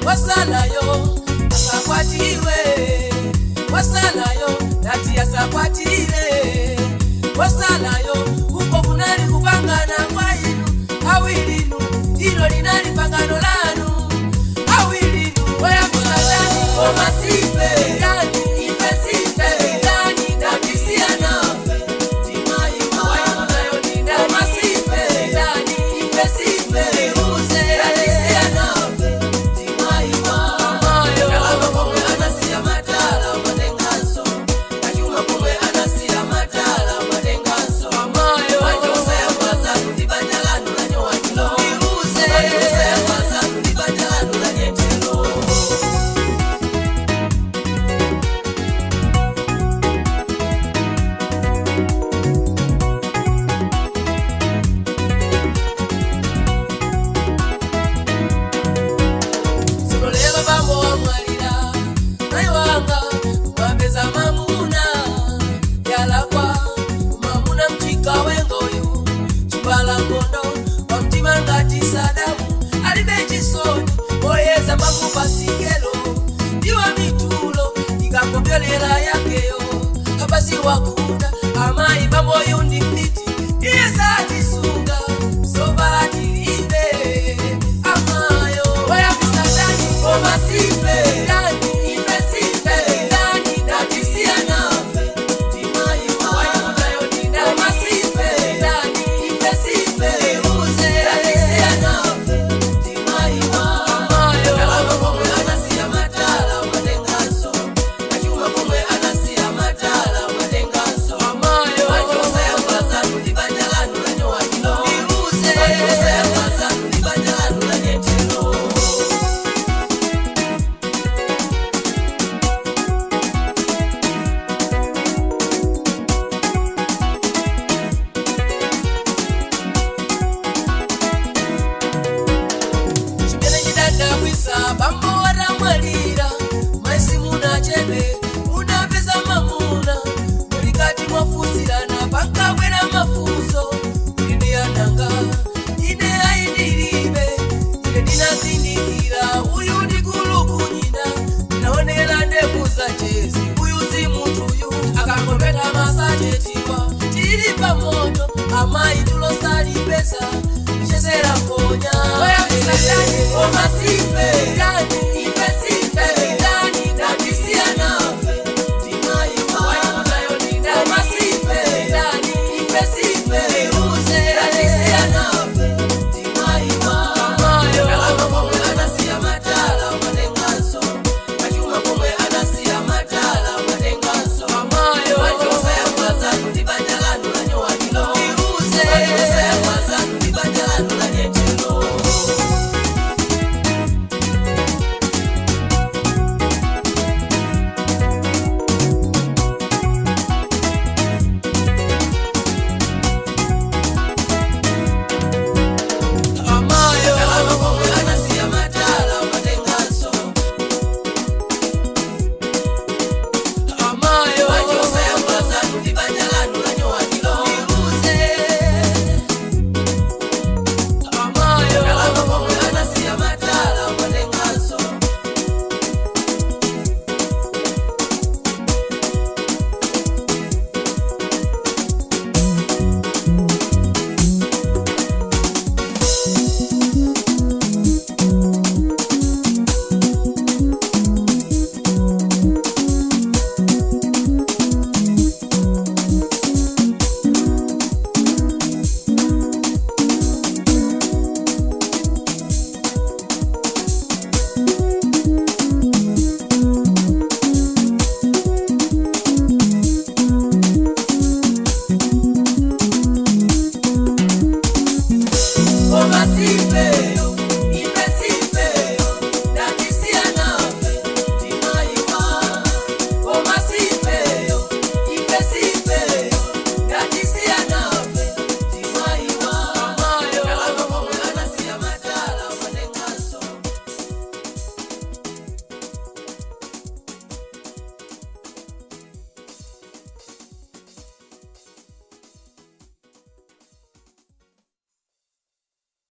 Wasalayo asakwatiwe, wasalayo nati asakwatile, wasalayo uko kunali kupangana kwainu awilinu, ilo linali pangano lanu awilinu. Wayambisatani komasipe ndani ifesipe ndani natisianafe komasipe ndani ifesipe uze natisianafe. Sololelo bambo wamwalira naye wanga mwapeza mamuna yalakwa mamuna mchika wengoyu chibalangondo wa mtima ngati Sadamu alibe chisoni oyeza makupasikelo ndiwa mitulo ikakopyolera yakeyo abasi wakuda amayi bamboyu ndi mfiti iye satisunga sovala tilibe amayo wayambisatani komasipe ndani ifesipe ndani natisianafe komasipe ndani ifesipe uze natisianafe. Chimene chidadabwisa bambo watamwalira maisi munachedwe munapeza mamuna mulikati mwafunsirana pankabwera mafunso ine ananga ine ayindilibe ine ndinazindikira uyu ndi kulukunyina ndinaonera ndevu zachezi uyu si munthuyu akangopeta masachetiwa tili pamoto amayi tulosalipeza kuchezera mponya. Wayambisatani komasipe.